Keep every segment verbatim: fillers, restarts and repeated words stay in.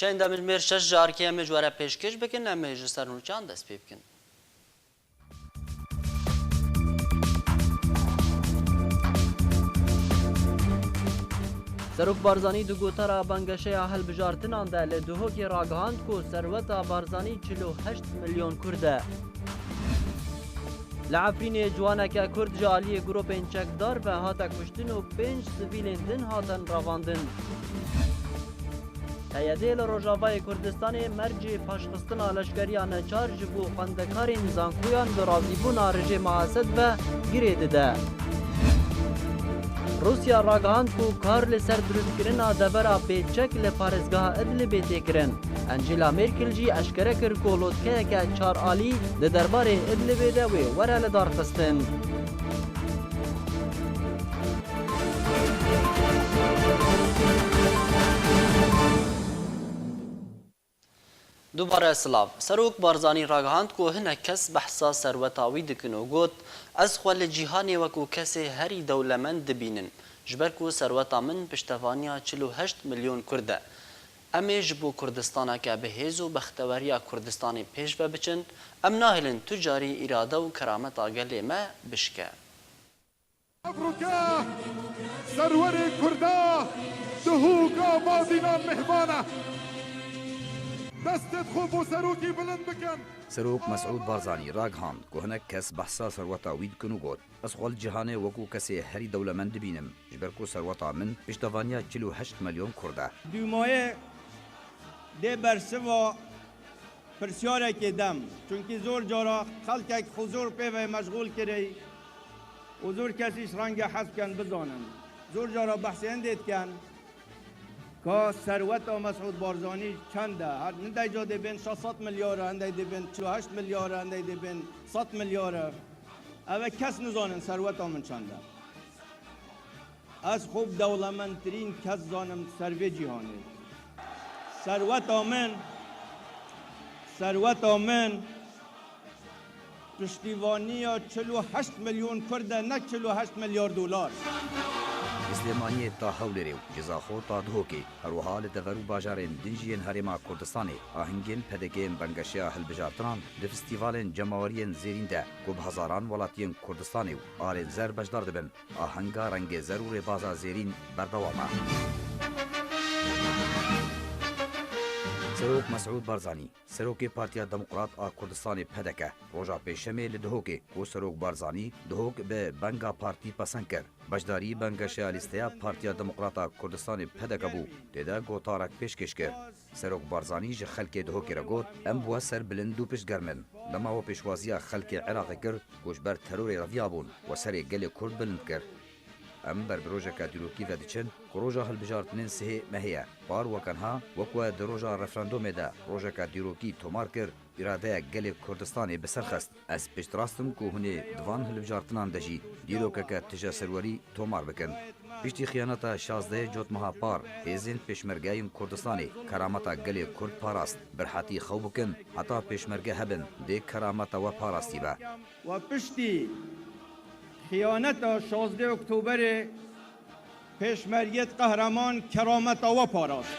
Çend demjimêr şeş carkê em ê ji we re pêşkêş bikin, em ê ji ser nûçeyan dest pê bikin. Serok Barzanî di gotara bangeşeya hilbijartinan de li Duhokê ragihand ku serweta Barzanî çil û heşt milyon kurd e. Li Efrînê ciwaneke kurd ji aliyê grûpên çekdar ve hate kuştin û pênc sivîlên din hatin revandin. P Y D li Rojavayê Kurdistanê mercê paşxistina leşkeriya neçar ji bo xwendekarên zankoyan bi razîbûna rejêma Esed ve girê dide. Rûsya ragihand ku kar li ser dirustkirina devera bêçek li parêzgeha Idlibê tê kirin. Angela Merkel jî eşkere kir ku lotkeyeke çar alî di derbarê Idlibê de wê were lidarxistin. Dubare silav. Serok Barzanî ragihand ku hinek kes behsa serweta wî dikin û got, Ez xwe li cîhanê wekû kesê herî dewlemend dibînim, ji ber ku serweta min piştevaniya çil û heşt milyon kurd e. Em ê ji bo Kurdistaneke bi hêz û bexteweriya Kurdistanê pêş ve biçin, em nahêlin tu carî îrade û kerameta gelê me bişke. Evroke serwerê Kurda Duhok Abadînan mêhvan e. Destêt xwe bo serokî bilind bikin. Serok Mesûd Barzanî ragihand ku hinek kes behsa serweta wî dikin û got, Ez xwe li cîhanê wekû kesê herî dewlemend dibînim, ji ber ku serweta min piştevaniya çil û heşt milyon kurd e. Dûmayê dê bersiva pirsyareke dem. Çunkî zor cara xelkek xwe zor pê ve meşxûl kirê û zor kesî ji renge hez bikin bizanin. Zor cara behsê hindê dikin ka serweta Mesûd Barzanî çend e? Her, hindey ca dê bên şeş sed milyar e, hindey dê bên çil û heşt milyar e, hindey dê bên sed milyar e. Ev e kes nizanin serweta min çend e. Ez xwe bi dewlemendtirîn kes zanim ser vê cîhanê. Serweta min, serweta min piştîvaniya çil û heşt milyon kurd e, ne çil û heşt milyar dolar. Li Silêmaniyê ta Hewlêrê û Cizaxo ta Duhokê, her wiha li dever û bajarên din jî yên Herêma Kurdistanê, ahengên P D K'ê yên Bengeşeya Hilbijartinan di festîvalên cemaweriyên zêrîn de ku bi hezaran welatiyên Kurdistanê û alên zer beşdar dibin, ahenga rengê zer û rêbaza zêrîn berdewam e. Serok Mesûd Barzanî, serokê Partiya Demokrat a Kurdistanê P D K, roja Pêşemê li Duhokê ku Serok Barzanî Duhok bi benga partî pesend kir, beşdarî bengeşeya lîsteya Partiya Demokrat a Kurdistanê P D K bû, tê de gotarek pêşkêş kir. Serok Barzanî ji xelkê Duhokê re got, Em bi we serbilind û piştgerm in. Dema we pêşwaziya xelkê Iraqê kir ku ji ber terorê reviyabûn, we serê gelê Kurd bilind kir. Em ber bi rojeke dîrokî ve diçin ku roja hilbijartinên sihê mehê ye. Par weke niha, wek we di roja referandûmê de rojeke dîrokî tomar kir, îradeya gelê Kurdistanê bi ser xist. Ez piştrast im ku hûn ê di van hilbijartinan de jî dîrokeke tije serwerî tomar bikin. Piştî xiyaneta şazdehê Cotmeha Par, hêzên Pêşmerge yên Kurdistanê kerameta gelê Kurd parast. Bi rehetî xew bikin, heta Pêşmerge hebin, dê kerameta we parastî be. We piştî xiyaneta şazdeh Oktoberê Pêşmergêt qehreman kerameta we parast.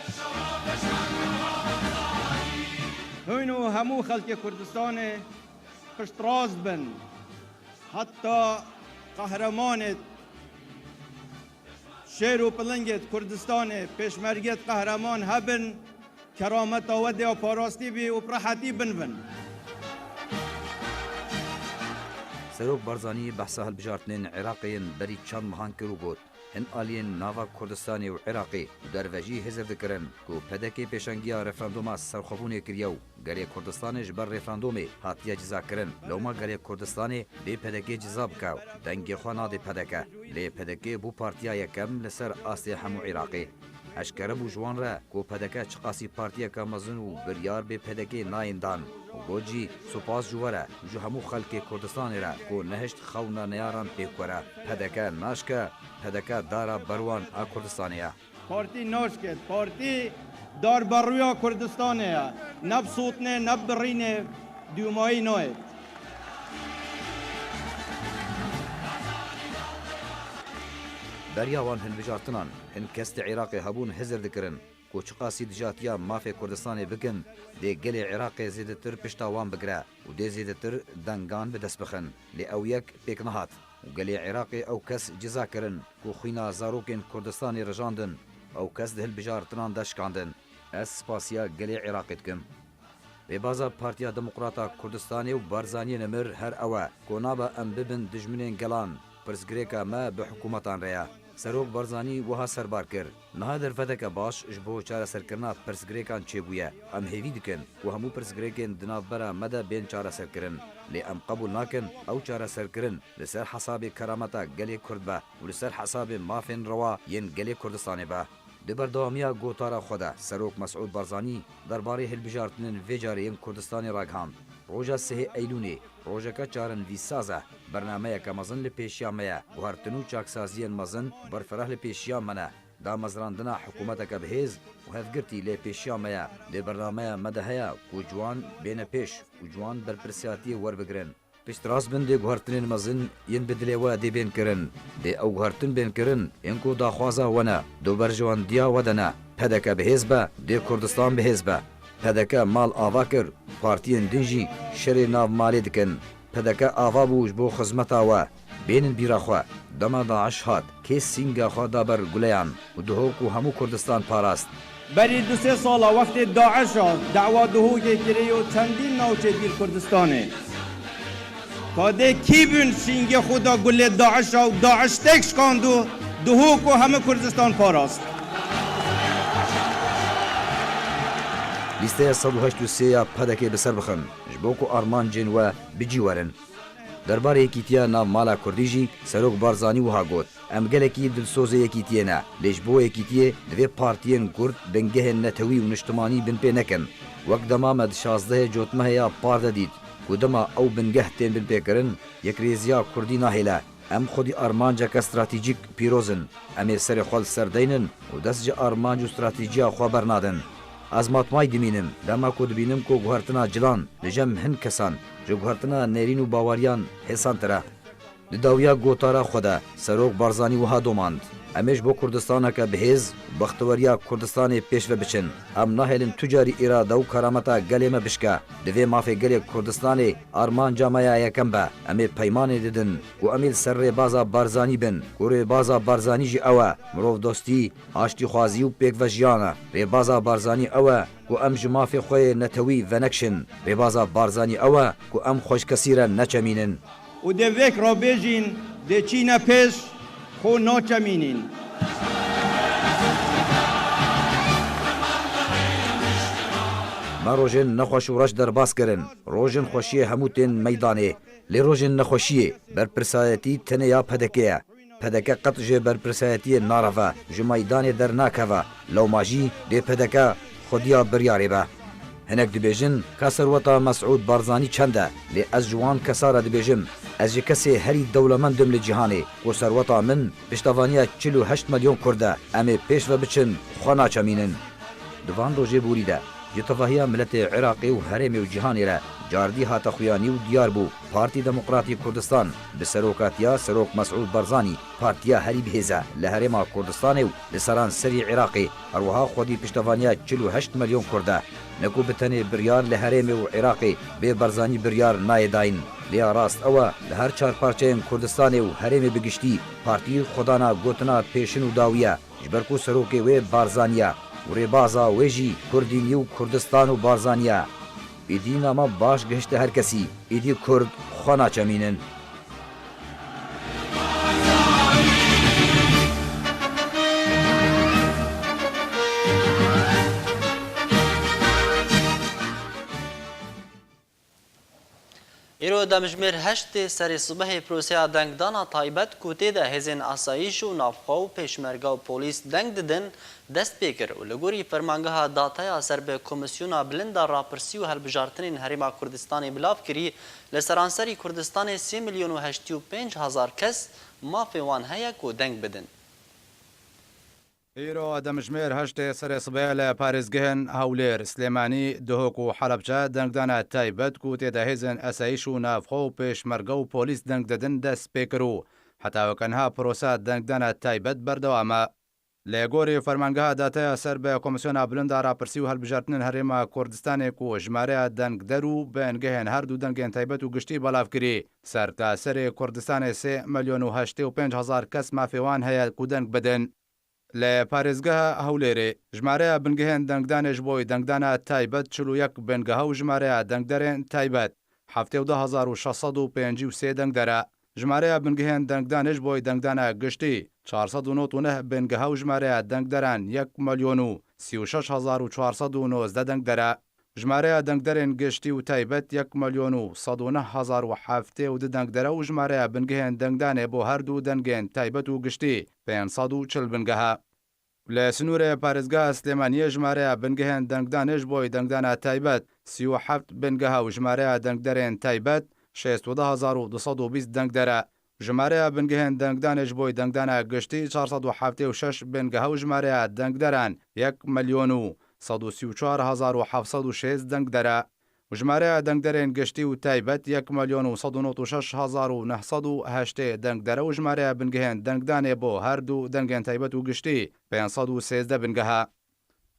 Hûn û hemû xelkê Kurdistanê piştrast bin. Heta qehremanêt şêr û pilingêt Kurdistanê, Pêşmergêt qehreman hebin, kerameta we dê parastî bî û bi rehetî binivin. Serok Barzanî behsa hilbijartinên Iraqê yên berî çend mehan kir û got, Hin aliyên nava Kurdistanê û Iraqê û derve jî hizir dikirin ku P D K pêşengiya referandûma serxwebûnê kiriye û gelê Kurdistanê ji ber referandûmê hatiye cizakirin. Lewma gelê Kurdistanê dê P D K ciza bike û dengê xwe nadê P D K. Lê P D K bû partiya yekem li ser astê hemû Iraqê. Eşkere bû ji wan re ku P D K çiqasî partiyeke mezin û biryar bê P D K nayên dan û got jî, Supas ji we re û ji hemû xelkê Kurdistanê re ku nehişt xewna neyaran pêk were. P D K naşke, P D K dara berwan a Kurdistanê ye. Partî naşket, partî darberûya Kurdistanê ye. Ne bi sotinê, ne bi birînê dûmayî nayê. Beriya wan hilbijartinan hin kes di Iraqê hebûn hizir dikirin. ku çiqasî dijatiya mafê Kurdistanê bikin, dê gelê Iraqê zêdetir pişta wan bigire û dê zêdetir dengan bi dest bixin. Lê ew yek pêk nehat û gelê Iraqê ew kes ciza kirin ku xwîna zarokên Kurdistanê rijandin, ew kes di hilbijartinan de şikandin. Ez spasiya gelê Iraqê dikim. Rêbaza Partiya Demokrata Kurdistanê û Barzaniyê nemir her ew e ku nabe em bibin dijminên gelan. Pirsgirêka me bi hikûmetan re ye. Serok Barzanî wiha serbar kir, niha derfeteke baş ji bo çareserkirina pirsgirêkan çêbûye. Em hêvî dikin ku hemû pirsgirêkên di navbera me de bên çareserkirin. Lê em qebûl nakin ew çareserkirin li ser hesabê kerameta gelê Kurd be û li ser hesabê mafên rewa yên gelê Kurdistanê be. Di berdewamiya gotara xwe de Serok Mesûd Barzanî derbarê hilbijartinên vê carê yên Kurdistanê ragihand. Roja sihê Eylûnê, rojeke çarenivîssaz e. Bernameyeke mezin li pêşiya me ye. Guhertin û çaksaziyên mezin, berfireh li pêşiya me ne. Damezrandina hikûmeteke bihêz û hevgirtî lê pêşiya me ye. Dê bernameya me de heye ku ciwan bêne pêş û ciwan berpirsiyatiyê werbigirin. Piştrast bin dê guhertinên mezin yên bi dilê we dê bên kirin. Dê ew guhertin bên kirin yên ku daxwaza we ne, do berjewendiya we de ne. P D K bihêz be, dê Kurdistan bihêz be. P D K mal ava kir, partiyên din jî şerê nav malê dikin. P D K ava bû ji bo xizmeta we. Bênin bîra xwe. Dema DAIŞ hat, kê sînga xwe da ber guleyan û Duhok û hemû Kurdistan parast. Berî du sê sala wextê DAIŞa dawa Duhokê kirê û çendîn navçê dî li Kurdistanê. Ka dê kî bûn sîngê xwe da gulê DAIŞa û DAIŞ têk şikand û Duhok û hemû Kurdistan parast. Lîsteya sed û heşt û sê ya P D K bi ser bixin, ji bo ku armancên we bi cî werin. Derbarê yekîtiya nav mala Kurdî jî Serok Barzanî wiha got, em gelekî dilsozê yekîtiyê ne, lê ji bo yekîtiyê divê partiyên Kurd bingehên netewî û niştimanî binpê nekin. Wek dema me di şazdehê Cotmehê ya par de dît ku dema ew bingeh tên binpêkirin, yekrêziya Kurdî nahêle. Em xwedî armanceke stratejîk pîroz in. Em ê serê xwe li ser deynin û dest ji armanc û stratejîya xwe bernadin. Ez matmayî dimînim, dema ku dibînim ku guhertina cilan li cem hin kesan ji guhertina nêrîn û baweriyan hêsantir e. Di dawiya gotara xwe de Serok Barzanî wiha domand, em ê ji bo Kurdistaneke bihêz û bexteweriya Kurdistanê pêş ve biçin. Em nahêlin tu carî îrade û kerameta gelê me bişke. Divê mafê gelê Kurdistanê armanca me ya yekem be. Em ê peymanê didin ku em ê li ser rêbaza Barzanî bin, ku rêbaza Barzanî jî ew e, mirovdostî, aştîxwazî û pêkvejiyan e. Rêbaza Barzanî ew e ku em ji mafê xwe yê netewî venekşin. Rêbaza Barzanî ew e ku em xweşkesî re neçemînin. Û dê vêk rabêjîn, dê çîne pêş, xwe naçemînîn. Me rojên nexweş û reş derbas kirin. Rojên xweşiyê hemû tên meydanê. Lê rojên nexweşiyê berpirsayetî tenê ya P D K ye. P D K qet ji berpirsayetiyê nareve, ji meydanê dernakeve. Lewma jî dê P D K xwediya biryarê be. Hinek dibêjin, ka serweta Mesûd Barzanî çend e? Lê ez ji wan kesa re dibêjim, ez ji kesê herî dewlemend im li cîhanê, ku serweta min piştevaniya çil û heşt milyon Kurd e. Em ê pêş ve biçin, xwe naçemînin. Di van rojê borî de, ji tevahiya miletê Iraqê û herêmê û cîhanê re cardî hate xuyanî û diyar bû, Partî Demokratî Kurdistan bi serokatiya Serok Mesûd Barzanî, partiya herî bihêz e li herêma Kurdistanê û li seranserî Iraqê, her wiha xwedî piştevaniya çil û heşt milyon Kurd e. Ne ku bi tenê biryar li herêmê û Iraqê bê Barzanî biryar nayê dayîn. Lê ya rast ew e, li her çar parçeyên Kurdistanê û herêmê bi giştî, partî xwedana gotina pêşin û dawî ye. Ji ber ku serokê wê Barzanî ye û rêbaza wê jî Kurdînî û Kurdistan û Barzanî ye. Êdî nama baş gihişte her kesî. Êdî Kurd xwe naçemînin. Îro demjimêr heştê serê sibehê proseya dengdana taybet ku tê de hêzên asayîş û navxwe û pêşmerge û polîs deng didin, dest pê kir û li gorî fermangeha dataya ser bi Komîsyona Bilind a Rapirsî û Hilbijartinên Herêma Kurdistanê bilav kirî, li seranserî Kurdistanê sê milyon û heştê û pênc hezar kes mafê wan heye ku deng bidin. Îro demjimêr heştê serê sibê li parêzgehên Hewlêr, Silêmanî, Duhok û Helebce dengdana taybet ku tê de hêzên esayîş û navxwe û pêşmerge û polîs deng didin dest pê kir û heta weke niha prosa dengdana taybet berdewam e. Li gorî fermangeha dataya ser bi Komîsyona Bilind a Rapirsî û Hilbijartinên Herêma Kurdistanê ku jimareya dengder û bingehên her du dengên taybet û giştî belav kirî, serta serê Kurdistanê sê milyon û heştê û pênc hezar kes mafê wan heye ku deng bidin. Li parêzgeha Hewlêrê, jimareya bingehên dengdanê ji bo dengdana taybet çil û yek bingeha û jimareya dengderên taybet heftê û du hezar û şeş sed û pêncî û sê dengder e. Jimareya bingehên dengdanê ji bo dengdana giştî çar sed û nod û neh bingeha û jimareya dengderan yek milyon û sî û şeş hezar û çar sed û nozdeh dengder e. Jimareya dengderên giştî û taybet yek milyon û sed û neh hezar û heftê û du dengder e û jimareya bingehên dengdanê bo her du dengên taybet û giştî pênc sed û çil bingeha. Li sinûrê parêzgeha Silêmaniyê jimareya bingehên dengdanê ji bo dengdana taybet sî û heft bingeha û jimareya dengderên taybet şêst û du hezar û du sed û bîst dengder e. Jimareya bingehên dengdanê ji bo dengdana giştî çar sed û heftê û şeş bingeha û jimareya dengderan yek milyon û sed û sî û çar hezar û heft sed û şêst dengder e. Û jimareya dengderên giştî û taybet yek milyon û sed û nod û şeş hezar û neh sed û heştê dengder e û jimareya bingehên dengdanê bo her du dengên taybet û giştî pênc sed û sêzdeh bingeha.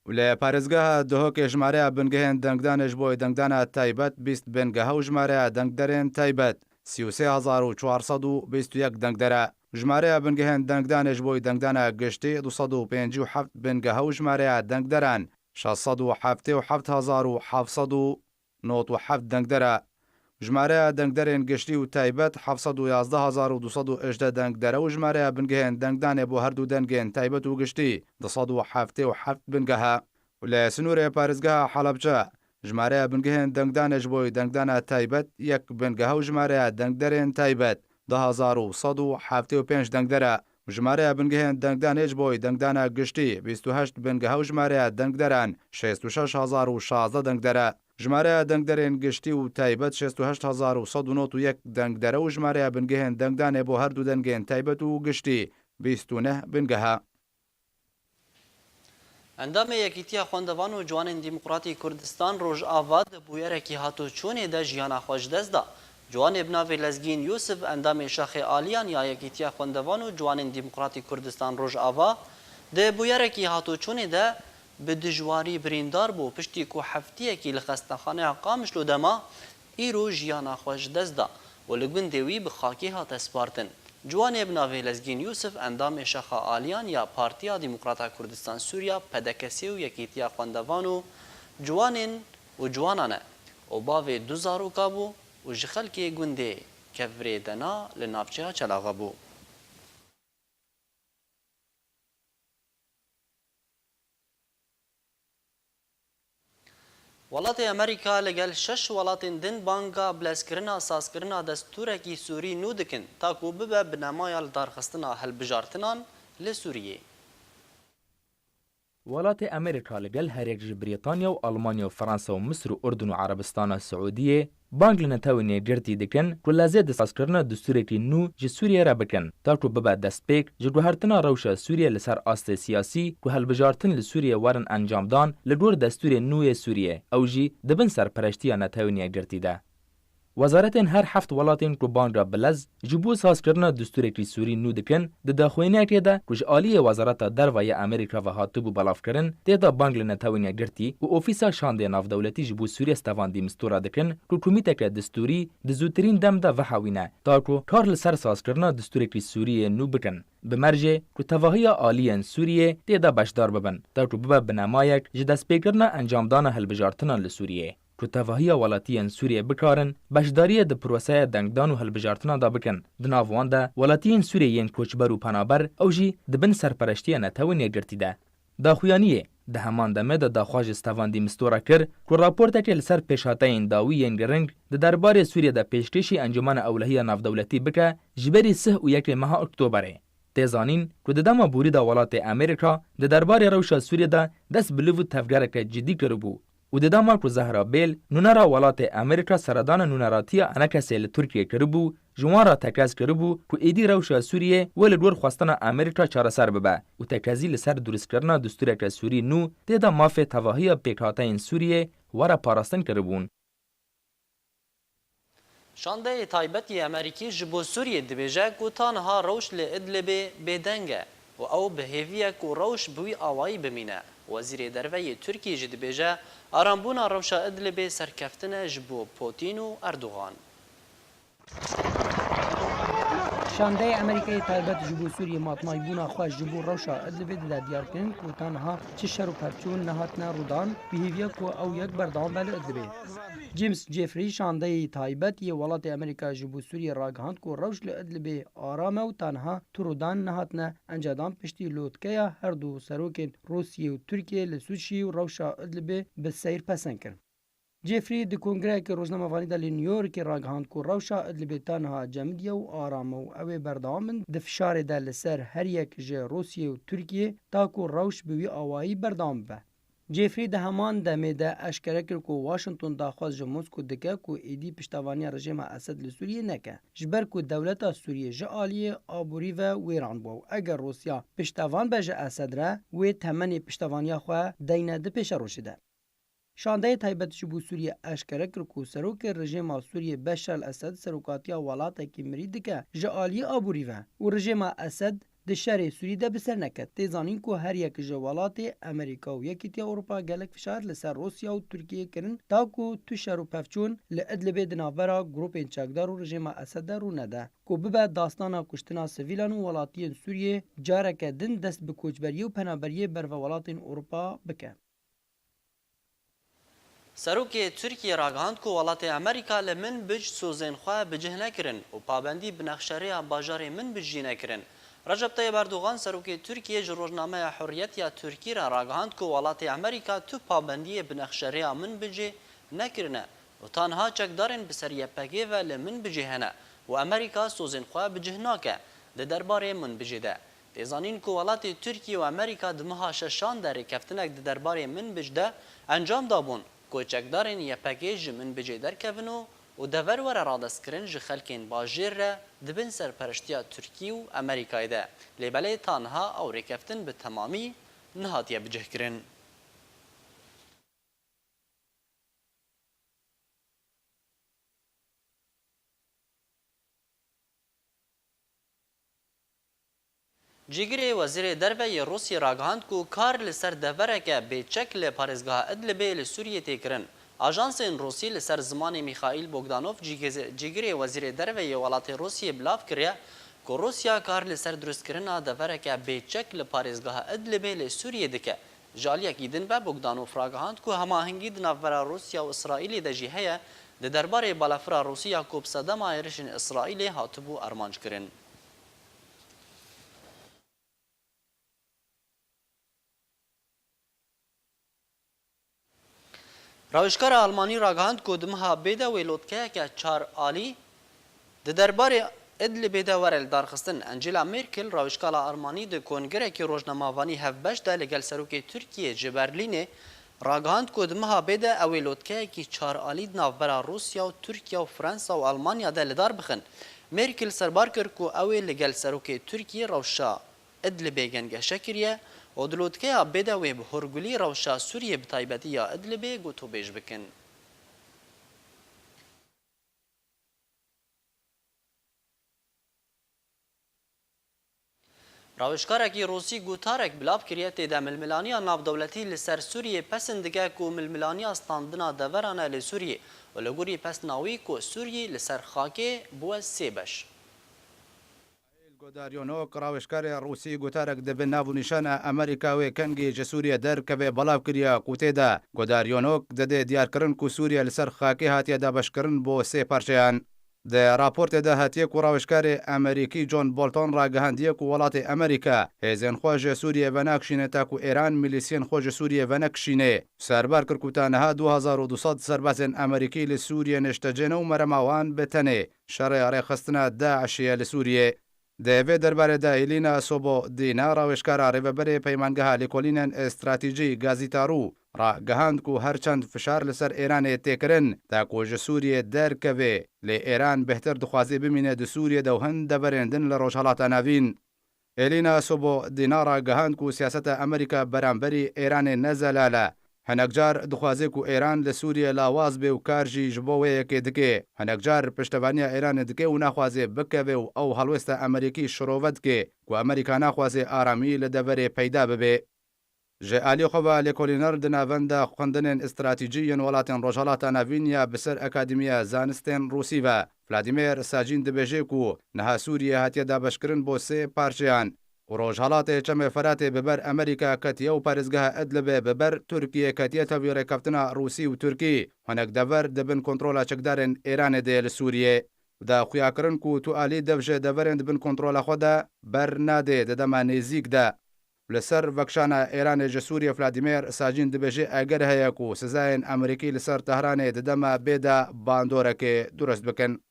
Û li parêzgeha Duhokê jimareya bingehên dengdanê ji bo dengdana taybet bîst bingeha û jimareya dengderên taybet sî û sê hezar û çar sed û bîst û yek dengder e. Jimareya bingehên dengdanê ji bo dengdana giştî du sed û pêncî û heft bingeha û jimareya dengderan şeş sed û heftê û heft hezar û heft sed û nod û heft dengder e. Jimareya dengderên giştî û taybet heft sed û yazdeh hezar û du sed û hejdeh dengder e û jimareya bingehên dengdanê bo her du dengên taybet û giştî du sed û heftê û heft bingeh e. Û li sinûrê parêzgeha Helebçe, jimareya bingehên dengdanê ji bo dengdana taybet yek bingeh e û jimareya dengderên taybet du hezar û sed û heftê û pênc dengder e. Û jimareya bingehên dengdanê ji bo dengdana giştî bîst û heşt bingeh e û jimareya dengderan şêst û şeş hezar û şazdeh dengder e. Jimareya dengderên giştî û taybet şêst û heşt hezar û sed û nod û yek dengder e û jimareya bingehên dengdanê bo her du dengên taybet û giştî bîst û neh bingeh e. Endamê Yekîtiya Xwendevan û Ciwanên Demokratî Kurdistan Rojava di bûyerekî hatûçûnê de jiyana xwe ji dest da. Ciwanê bi navê Lezgîn Yûsif, endamê Şaxê Aliyan ya Yekîtiya Xwendevan û Ciwanên Demokratî Kurdistan Rojava, di bûyerekî hatûçûnê de bi dijwarî birîndar bû, piştî ku heftiyekî li xestexaneya Qamişlo de ma, îro jiyana xwe ji dest da û li gundê wî bi xakê hate spartin. Ciwanê bi navê Lezgîn Yûsif, endamê Şaxa Aliyan ya Partiya Demokrata Kurdistan Sûriya, P D K S, û Yekîtiya Xwendevan û Ciwanên û Ciwanan e û bavê du zaroka bû û ji xelkê gundê Kevirê Dena li navçeya Çelaxa bû. Welatê Amerîka li gel şeş welatên din banga bilezkirina sazkirina destûrekî Sûrî nû dikin, ta ku bibe binemaya lidarxistina hilbijartinan li Sûriyê. Welatê Amerîka li gel her yek ji Brîtanya û Almanya û Fransa û Misir û Urdun û Erebistana Siûdiyê bang li Netewên Yekgirtî dikin ku lezê di sazkirina destûrekî nû ji Sûriyê re bikin, ta ku bibe destpêk ji guhertina rewşa Sûriyê li ser astê siyasî ku hilbijartin li Sûriyê werin encamdan li gor destûrê nû yê Sûriyê, ew jî di bin serpereştiya Netewên Yekgirtî de. Wezaretên her heft welatên ku banga bi lez ji bo sazkirina destûrekî Sûrî nû dikin, di daxuyaniyekê de ku ji aliyê Wezareta Derve ya Amerîka ve hatibû belavkirin, tê de bang li Netewên Yekgirtî û Ofîsa Şandê Navdewletî ji bo Sûriyê Stefan de Mistura dikin ku komîteke destûrî di zûtirîn dem de vehewîne, ta ku kar li ser sazkirina destûrekî Sûriyê nû bikin. Bi mercê ku tevahiya aliyên Sûriyê tê de beşdar bibin, ta ku bibe binemayek ji destpêkirina encamdana hilbijartinan li Sûriyê. Ku tevahiya welatiyên Sûriyê bikarin beşdariyê di proseya dengdan û hilbijartinan de bikin. Di nav wan de welatiyên Sûriyê yên koçber û penaber, ew jî di bin serpereştiya Netewên Yekgirtî de. Daxuyaniyê di heman demê de daxwaz ji Stefan de Mistura kir ku raportekê li ser pêşhateyên dawî yên giring di derbarê Sûriyê de pêşkêşî Encûmena Ewlehiya Navdewletî bike ji berî sih û yekê meha Oktoberê. Tê zanîn ku di dema borî de welatê Amerîka di derbarê rewşa Sûriyê de dest bi liv û tevgereke cidî kiribû. Û di dema ku Zehra Bêl, nûnera welatê Amerîka seredana nûneratiya ENKSê li Tirkiyê kiribû, ji wan re tekez kiribû ku êdî rewşa Sûriyê wê li gor xwestina Amerîka çareser bibe û tekezî li ser durustkirina destûreke Sûrî nû tê de mafê tevahiya pêkhateyên Sûriyê were parastin kiribûn. Şandeyê taybet yê Amerîkî ji bo Sûriyê dibêje ku ta niha rewş li Idlibê bêdeng e. û ew bi hêvî ye ku rewş bi wî awayî bimîne. Wezîrê Derve yê Tirkiyê jî dibêje, arambûna rewşa Idlibê serkeftin e ji bo Putin û Erdogan. Şandeyê Amerîkayê taybet ji bo Sûriyê matmayîbûna xwe ji bo rewşa Idlibê dide diyarkirin ku ta niha çi şer û pevçûn nehatine rûdan, bi hêviya ku ew yek berdewam be li Idlibê. James Jeffrey, şandeyê taybet yê welatê Amerîka ji bo Sûriyê ragihand ku rewş li Idlibê aram e û ta niha tu rûdan nehatine encedan piştî lotkeya her du serokên Rûsiyê û Tirkiyê li Sûçî û rewşa Idlibê bi seyr pesend kirin. Jeffrey di kongreyeke rojnamevanî de li New Yorkê ragihand ku rewşa Idlibê ta niha cemidî ye û aram e û ew ê berdewam bin di fişarê de li ser her yek ji Rûsiyê û Tirkiyê ta ku rewş bi wî awayî berdewam bibe. Jeffrey di heman demê de eşkere kir ku Washington daxwaz ji Moskow dike ku êdî piştevaniya rejêma Esed li Sûriyê neke, ji ber ku dewleta Sûriyê ji aliyê aborî ve wêran bû û eger Rûsya piştevan be ji Esed re, wê temenê piştevaniya xwe deyne di pêşerojê de. Şandeyê taybet ji bo Sûriyê eşkere kir ku serokê rejêma Sûriyê Beşar el-Esed serokatiya welatekî mirî dike ji aliyê aborî ve û rejêma Esed di şerê Sûrî de bi ser neket. Tê zanîn ku her yek ji welatê Amerîka û Yekîtiya Ewropa gelek fişar li ser Rûsya û Tirkiyê kirin, ta ku tu şer û pevçûn li Idlibê di navbera grûpên çekdar û rejêma Esed de rû nede, ku bibe dastana kuştina sivîlan û welatiyên Sûriyê careke din dest bi koçberiyê û penaberiyê berve welatên Ewropa bike. Serokê Tirkiyê ragihand ku welatê Amerîka li Minbic sozên xwe bi cih nekirin û pabendî bi nexşerêya bajarê Minbic jî nekirin. Recep Tayyip Erdogan, serokê Tirkiyê, ji rojnameya Hurriyet ya Tirkî re ragihand ku welatê Amerîka tu pabendiyê bi nexşerêya Minbicê nekirine û tanha çekdarên bi ser Y P G ve li Minbicê hene û Amerîka sozên xwe bi cih nake di derbarê Minbicê de. Tê zanîn ku welatê Tirkiyê û Amerîka di meha şeşan de rêkeftinek di derbarê Minbic de encam dabûn ku çekdarên Y P G ji Minbicê derkevin û, û dever were radestkirin ji xelkên bajêr re di bin serpereştiya Tirkî û Amerîkayê de. Lê belê ta niha ew rêkeftin bi temamî nehatiye bicihkirin. Cîgirê Wezîrê Derve yê Rûsiyê ragihand ku kar li ser devereke bêçek li parêzgeha Idlibê li Sûriyê tê kirin. Ajansên Rûsî li ser zimanê Mîxaîl Bogdanov, cîgiz-, cîgirê Wezîrê Derve yê welatê Rûsiyê, bilav kiriye ku Rûsya kar li ser dirustkirina devereke bêçek li parêzgeha Idlibê li Sûriyê dike. Ji aliyekî din ve Bogdanov ragihand ku hemahengî di navbera Rûsya û Îsraîlê de jî heye, di derbarê balafira Rûsî ya ku bi sedema êrişên Îsraîlê hatibû armanckirin. Rawêjkara Almanî ragihand ku di meha bê de wê lotkeyeke çar alî di derbarê Idlibê de were lidarxistin. Angela Merkel, rawêjkara Almanî, di kongrekî rojnamevanî hevbeş de li gel serokê Tirkiyê ji Berlînê ragihand ku di meha bê de ew ê lotkeyekî çar alî di navbera Rûsya û Tirkiye û Fransa û Almanya de li dar bixin. Merkel serbar kir ku ew ê li gel serokê Tirkiyê rewşa Idlibê gengeşe kiriye û di lotkeya bê de wê bi hûrgulî rewşa Sûriyê, bi taybetî ya Idlibê, gotûbêj bikin. Rawêjkarekî Rûsî gotarek bilav kiriye, tê de milmilaniya navdewletî li ser Sûriyê pesend dike ku milmilaniya standina deveran e li Sûriyê û li gorî pesna wî ku Sûriyê li ser xakê bûye sê beş. Godaryonok, rawêjkarê Rûsî, gotarek di bin nav û nîşana Amerîka wê kengî ji Sûriyê derkeve belav kiriye ku tê de Godaryonok dide diyarkirin ku Sûriye li ser xakê hatiye dabeşkirin bo sê parçeyan. Di raportê de hatiye ku rawêjkarê Amerîkî John Bolton ragihandiye ku welatê Amerîka hêzên xwe ji Sûriyê venakişîne ta ku Êran milîsiyên xwe ji Sûriyê venekişîne. Serbar kir ku ta niha du hezar û du sed serbazên Amerîkî li Sûriyê niştecê ne û merema wan bi tenê şerê rêxistina DAIŞê ye li Sûriyê. Di vê derbarê de Elîna Sobodîna, rawêjkara rêveberê Peymangeha Lêkolînên Stratejî, Gazîtarû, ragihand ku her çend fişar li ser Êranê tê kirin, ta ku ji Sûriyê derkeve, lê Êran bêhtir dixwaze bimîne di Sûriyê de û hin deverên din li Rojhelata Navîn. Elîna Sobodîna ragihand ku siyaseta Amerîka beramberî Êranê ne zelal e. Hinek car dixwaze ku Êran li Sûriyê lawaz be û kar jî ji bo wê yekê dike. Hinek car piştevaniya Êranê dike û naxwaze bikeve û ew helwesta Amerîkî şirove dike ku Amerîka naxwaze aramî li deverê peyda bibe. Ji alî xwe ve lêkolîner di navenda xwendinên stratejî yên welatên Rojhilata Navîn ya bi ser Akademiya Zanistên Rûsî ve, Vladimir Sajîn dibêje ku niha Sûriye hatiye dabeşkirin bo sê parçeyan û Rojhilatê Çemê Feratê bi ber Amerîka ketiye û parêzgeha Idlibê bi ber Tirkiye ketiye tevî rêkeftina Rûsî û Tirkî, hinek dever di bin kontrola çekdarên Êranê de ye li Sûriye. Da xuyakirin ku tu alî dev ji deverên di bin kontrola xwe de ber nade di dema nêzîk de. Li ser vekişana Êranê ji Sûriyê Vladimir Sajîn dibêje eger heye ku sizayên Amerîkî li ser Tehranê di dema bê de bandoreke durust bikin.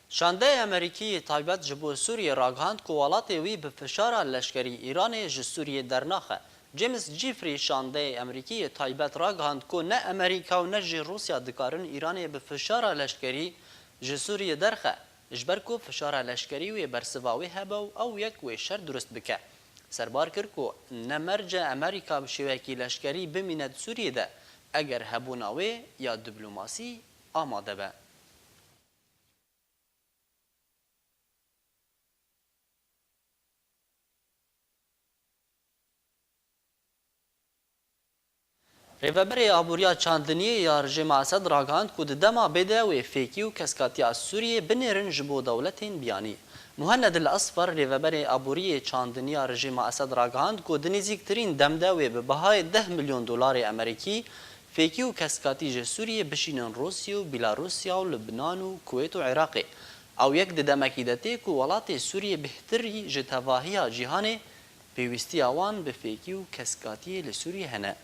Şandeyê Amerîkî yê taybet ji bo Sûriyê ragihand ku welatê wî bi fişara leşkerî Îranê ji Sûriyê dernaxe. James Jeffrey, şandeyê Amerîkî yê taybet ragihand ku ne Amerîka û ne jî Rûsya dikarin Îranê bi fişara leşkerî ji Sûriyê derxe, ji ber ku fişara leşkerî wê bersiva wê hebe û ew yek wê şer durust bike. Serbar kir ku ne merce Amerîka bi şêweyekî leşkerî bimîne di Sûriyê de, eger hebûna wê ya diplomasî amade be. Rêveberê Aboriya Çandiniyê ya rejîma Esed ragihand ku di dema bê de wê fêkî û keskatiya Sûriyê binêrin ji bo dewletên biyanî. Muhenned El Esfer, rêveberê aboriyê çandiniya rejîma Esed ragihand ku di nêzîktirîn dem de wê bi bihayê deh milyon dolarê Amerîkî fêkî û keskatî ji Sûriyê bişînin Rûsya û Bîlarûsya û Libnan û Kuwêt û Iraqê. Ew yek di demekî de tê ku welatê Sûriyê bêhtirî ji tevahiya cîhanê pêwîstiya wan bi fêkî û keskatiyê li Sûriyê hene.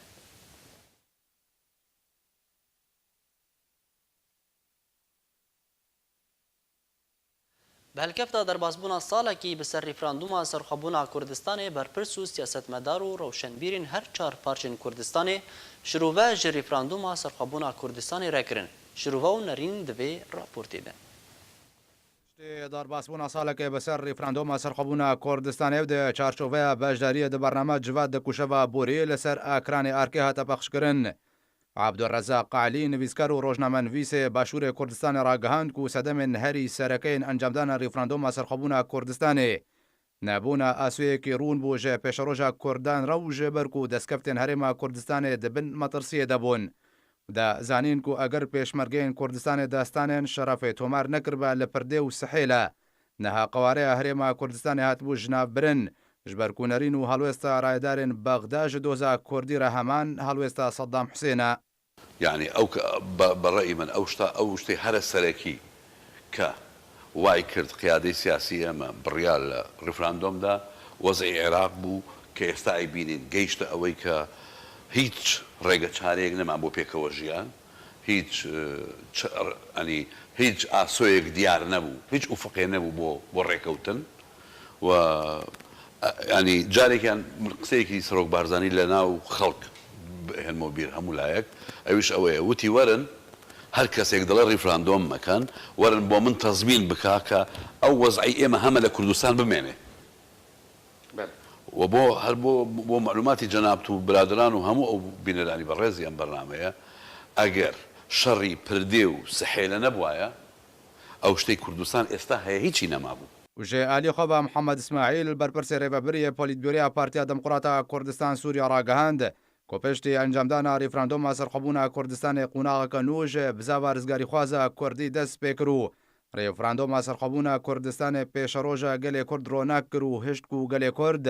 Bi helkefta derbasbûna salekî bi ser referandûma serxwebûna Kurdistanê, berpirs û siyasetmedar û rewşenbîrên her çar parçên Kurdistanê şirove ji referandûma serxwebûna Kurdistanê re kirin. Şirove û nerîn di vê raportê de. Piştî derbasbûna salekê bi ser referandûma serxwebûna Kurdistanê û di çarçoveya beşdariyê di bername Civat di Kuşeva Borî li ser ekranê arkê hate pexşkirin. Abdurrezzaq Alî, nivîskar û rojnamenivîsê Başûrê Kurdistanê ragihand ku sedemên herî sereke yên encamdana referandûma serxwebûna Kurdistanê nebûna asûyekî rûn bû ji pêşeroja Kurdan re û ji ber ku destkeftên Herêma Kurdistanê di bin metirsiyê de bûn. Da zanîn ku eger pêşmergeyên Kurdistanê destanên şerefê tomar nekiribe li Pirdê û Sihêle, niha qewareya Herêma Kurdistanê hatibû jinavbirin, ji ber ku nerîn û helwesta rayedarên Bexda ji doza Kurdî re heman helwesta Seddam Husên e. Yanî ew ke-, be, be re'yî min ew şta, ew ştê here serekî ke way kir qiyadê siyasî eme biryar li referandom de, wez'î Iraq bû ke êsta ê bînîn geyişte ewey ke hîç rêge çareyek nema bo pêkewejiyan, hîç, e, ç-, yanî hîç asoyek diyar nebû, hîç ufiqê nebû bo, bo rêkewtin. و، ئە، یانی جارێکیان من قسەیەکی سەرۆک بارزانی لە ناو خەڵک بهێنمەوە بیر هەموو لایەک، ئەویش ئەوەیە، وتی: «وەرن، هەر کەسێک دەڵێ ڕیفراندۆم مەکەن، وەرن بۆ من تەزمین بکا کە ئەو وەزعی ئێمە هەمە لە کوردستان بمێنێ.» بەڵێ. و بۆ، هەر بۆ، بۆ معلوماتی جەنابت و برادران و هەموو ئەو بینەرانی بەڕێزی ئەم بەرنامەیە، ئەگەر شەڕی پردێ و سحێلە نەبوایە، ئەو شتەی کوردستان ئێستا هەیە هیچی نەمابوو. Û ji alî xwe ve Mihemed Îsmaîl, berpirsê rêvebirê yê Polîtbûroya Partiya Demokrata Kurdistan Sûriya ragihand ku piştî encamdana referanduma serxwebûna Kurdistanê qonaxeke nû ji bizava rizgarîxwaza Kurdî dest pê kir û referanduma serxwebûna Kurdistanê pêşeroja gelê Kurd ronak kir û hişt ku gelê Kurd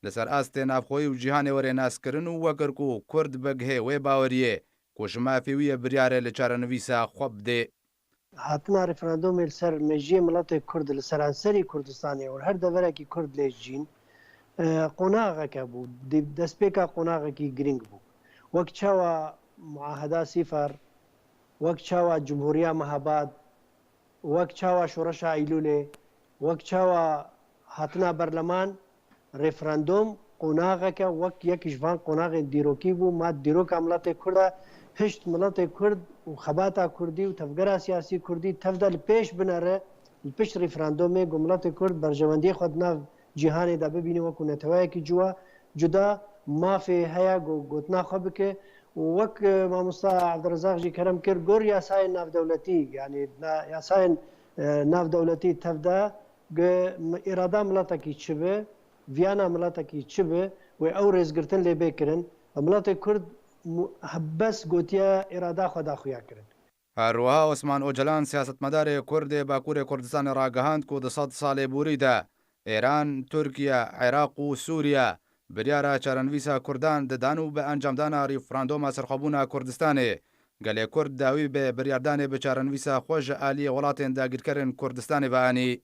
li ser astê navxweyî û cîhanê were naskirin û wekir ku Kurd bigihê wê baweriyê ku ji mafê wî ye biryar e li çarenivîsa xwe bidê. Hatina referandumê li ser mejiyê miletê Kurd li seranserî Kurdistanê û her deverekî Kurd lê jîn, e, qonaxeke bû. Di-, destpêka qonaxekî girîng bû. Wek çawa Muaheda Sîfar, wek çawa Cumhuriya Mehabad, wek çawa Şoreşa Eylûlê, wek çawa hatina berleman, referandum qonaxeke wek yek ji van qonaxên dîrokî bû. Ma dîroka miletê Kurd e, hişt miletê Kurd û xebata Kurdî û tevgera siyasî Kurdî tev de li pêş binere, li pişt referandumê ku miletê Kurd berjewendiyê xwe di nav cîhanê de bibîne wekû neteweyekî cuwa, cuda mafê heye ku gotina xwe bike û wek, e, mamosta Evdirezaq jî kerem kir, gor yasayên navdewletî, yanî na-, yasayên, e, navdewletî tevde, gi-, m-, îrada miletekî çi bi, viyana miletekî çi bi, wê ew rêzgirtin lê bê kirin. Miletê Kurd mu-, bes gotiye îrada xwe da xuya kirin. Her wiha Osman Ocalan, siyasetmedarê Kurd ê Bakurê Kurdistanê ragihand ku di sed salê borî de Êran, Tirkiye, Iraq û Sûriye biryara çarenivîsa Kurdan didan û bi encamdana referanduma serxwebûna Kurdistanê gelê Kurd dawî bi biryardanê bi çarenivîsa xwe ji aliyê welatên dagîrkerên Kurdistanê ve anî.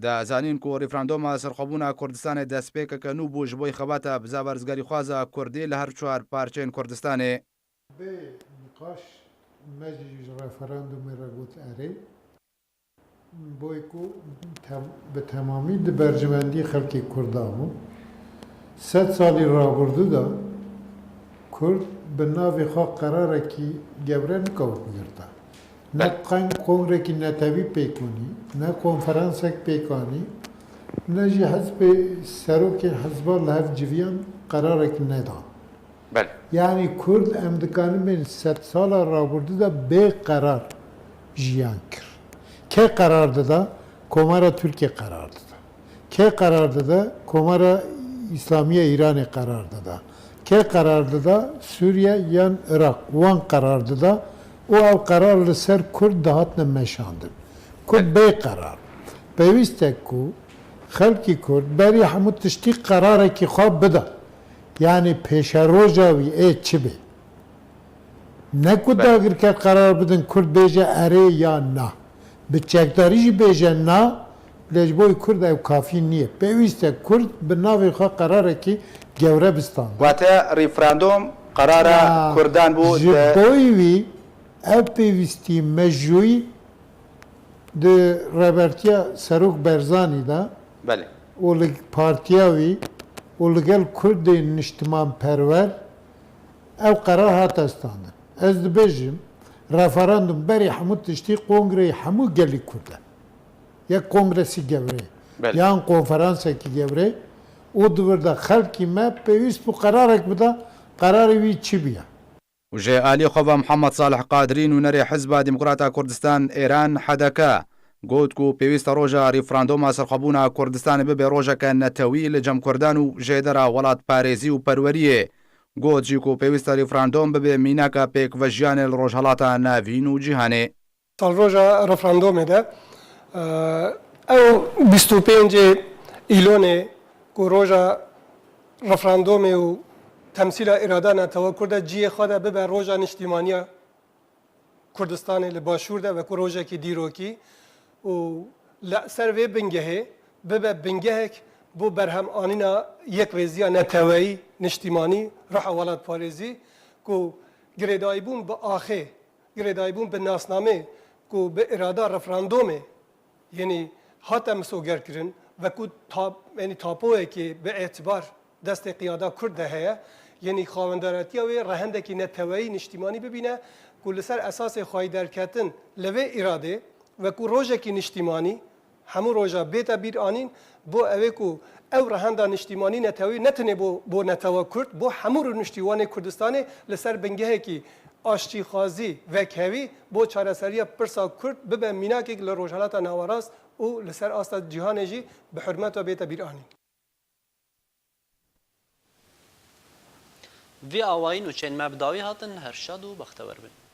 Da zanîn ku referanduma serxwebûna Kurdistanê destpêkeke nû bû ji bo xebata bizaverzgerîxwaza Kurdî li her çar parçeyên Kurdistanê. Bê niqaş me jî ji referandumê re got erê. Boy ku tem-, bi temamî di berjewendî xelkê Kurda bû. Sed salî rabirdû de Kurd bi navê xwe qerarekî gewre nikewt girta. Ne Bel- qeng kongrekî netewî pêk anî, ne konferansek pêk anî, ne jî hizbê serokên hizba li hev civiyan qerarekî nedan. Belê. Yanî Kurd em dikarin bên sed sala rabirdû de bê qerar jiyan kir. Kê qerar dida? Komara Tirkiye qerar dida. Kê qerar dida? Komara Îslamî ya Îranê qerar dida. Kê qerar dida? Sûriye yan Iraq. Wan qerar dida û ew qerar li ser Kurd dihatine meşandin. Kurd Belê. bê qerar. Pêwîst e ku xelkî Kurd berî hemû tiştî qerarekî xwe bida. Yanî pêşeroja wî ê çi bê? Ne ku Belê. dagirker qerar bidin, Kurd bêje erê ya na. Bi çekdarî jî bêje na, lê ji bo Kurd ew kafî niye. Pêwîst e Kurd bi navê xwe qerarekî gewre bistande. Wate referandum qerara Ya, Kurdan bû ji de- bo wî ev pêwîstî mejûyî di rêbertiya Serok Berzanî de Belê. û li partiya wî û li gel Kurdên niştimanperwer ev qerar hate standin. Ez dibêjim, referandum berî hemû tiştî kongreyê hemû gelî Kurd e. Yek kongresî gewre, Belê. yan konferansekî gewre û di vir de xelkî me pêwîst bû qerarek bida, qerarê wî çi biya? Û ji alî xwe ve Mihemed Salih Qadirî, nûnerê Hizba Demokrata Kurdistan Êran, H D K, got ku pêwîst e roja referanduma serxwebûna Kurdistanê bibe rojeke netewî li cem Kurdan û jêdera welatparêzî û perweriyê. Got jî ku pêwîst e referandum bibe mînaka pêkvejiyanê li Rojhelata Navîn û cîhanê. Salroja referandumê de, e, ew bîst û pêncê Îlonê ku roja referandumê û temsîla îrada netewa Kurd e, cihê xwe de bibe roja niştîmaniya Kurdistanê li Başûr de wekû rojekî dîrokî û li ser vê bingehê bibe bingehek bo berhemanîna yekrêziya neteweyî, niştîmanî, ruha welatparêzî ku girêdayîbûn bi axê, girêdayîbûn bi nasnamê ku bi îrada referandumê, yanî hate misogerkirin, wekû ta-, yanî tapoyekê bi etibar destê qiyada Kurd de heye, yanî xawendaretiya wê rehendekî neteweyî niştîmanî bibîne ku li ser esasê xweyî derketin li vê îradê, wekû rojekî niştîmanî, hemû roja bête bîr anîn, bo ewê ku ew rehenda niştîmanî netewî ne tenê bo, bo netewa Kurd, bo hemû rûniştîwanê Kurdistanê li ser bingehekî aştîxwazî vekhevî bo çareseriya pirsa Kurd bibe mînakek li Rojhelata Nawerast û li ser asta cîhanê jî bi hurmeta bête bîr anîn. Vî awayî nûçeyên me bi dawî hatin, her şad û bextewer bin.